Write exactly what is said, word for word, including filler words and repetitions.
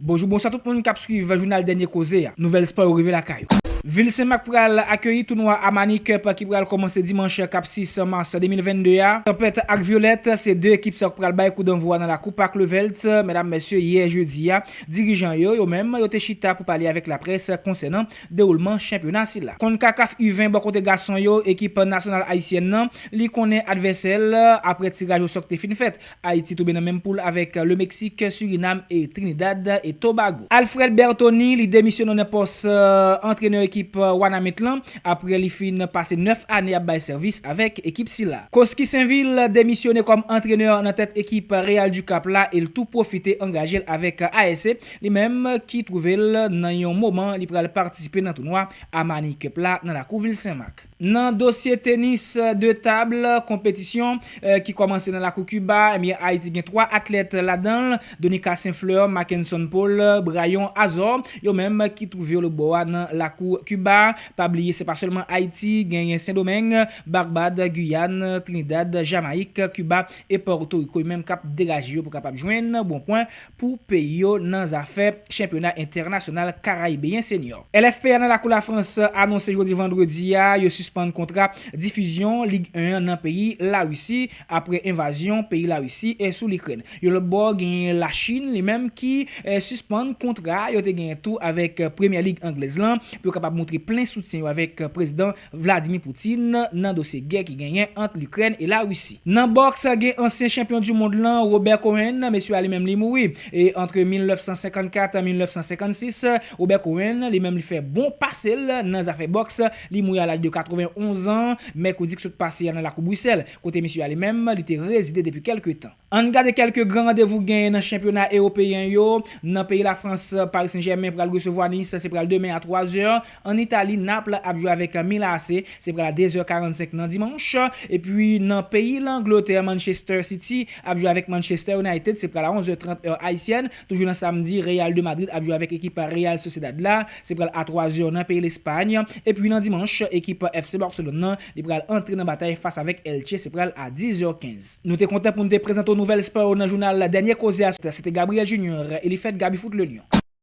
Bonjou, bonswa tout moun k ap swiv jounal Dènye Koze a. Nouvèl spò yo rive lakay ou. Vil Senmak pral akeyi tounwa Amani Cup ki pral kòmanse dimanch k ap sis mas de mil vennde a. Tanpèt ak Vyolèt, se de ekip sa k pral bay koudannvwa nan lakou Pak Levelt, medam, mesye, yè jedi a. Dirijan yo, yo menm, yo te chita pou pale avèk laprès konsènan dewoulman chanpyona sila. Konkakaf U ven bò kote gason yo, ekip nasyonal ayisyèn nan, li konnen advèsè l apre tiraj osò k te fin fèt. Ayiti tonbe nan menm poul avèk le Mexique, Suriname e Trinidad et Tobago. Alfred Bertoni, li demisyone nan pòs, euh, antrenè ekip, euh, Wanament lan, apre li fin pase nèf ane ap bay sèvis avèk ekip sila. Koski Senvil demisyone kòm antrenè nan tèt ekip Real du Cap la e l tou pwofite angaje l avèk A S C, li menm ki twouve l nan yon moman li pral patisipe nan tounwa Amani Cup la nan lakou vil Senmak. Nan dosye tenis de tab, konpetisyon, eh, ki kòmanse nan lakou Kiba, ebyen, Ayiti gen twa atlèt ladan l, Donica Saint Fleur, Mackenson Paul, Brayon Azor, yo menm ki twouve yo lòtbò a nan lakou Kiba. Pa bliye, se pa sèlman Ayiti, genyen Sendomeng, Barbad, Giyàn, Trinidad, Jamayik, Kiba e Pòtoriko, yo menm k ap degaje yo pou kapab jwenn bon pwen pou peyi yo nan zafè chanpyona entènasyonal karayibeyen senior. L F P A nan lakou Lafrans anonse jodi vandredi a, yo sispann kontra difizyon Lig en an nan peyi Larisi apre envazyon peyi Larisi, eh, sou Likrèn. Yon lòt bò, genyen Lachin, li menm ki, eh, sispann kontra yo te genyen tou avèk, eh, Premyè Lig anglèz lan, pou yo kapab montre plen soutyen yo avèk, eh, prezidan Vladimir Putin nan dosye gè ki genyen ant Likrèn e Larisi. Nan bòks, gen ansyen chanpyon di mond lan, Robert Cohen, mesye a li menm li mouri. E ant mil nèf san senkannkat a mil nèf san senkannsis, Robert Cohen, li menm li fè bon pase l nan zafè bòks. Li mouri a laj de katrevenonz an, mèkredi k sot pase a nan lakou Brisèl, kote mesye a li menm, li te rezide depi kèlke tan. Ann gade kèlke gran randevou genyen nan chanpyona ewopeyen yo. Nan peyi Lafrans, Paris Saint-Germain pral resevwa Nice, se pral demen a twa zè. An Itali, Naples ap jwe avèk Milan A C, se pral a de zè karannsenk nan dimanch. Epi nan peyi Langletè, Manchester City ap jwe avèk Manchester United, se pral a onz è trant è ayisyèn. Toujou nan samdi, Real de Madrid ap jwe avèk ekip Real Sociedad la, se pral a twa zè nan peyi Lespay. Epi nan dimanch, ekip F C Barcelone nan, li pral antre nan batay fas avèk Elche, se pral a diz è kenz. Nou te kontan pou n te prezante w nouvèl spò yo nan jounal Dènye Koze a. Se te Gabriel Junior, e li fèt Gaby Foot le Lion.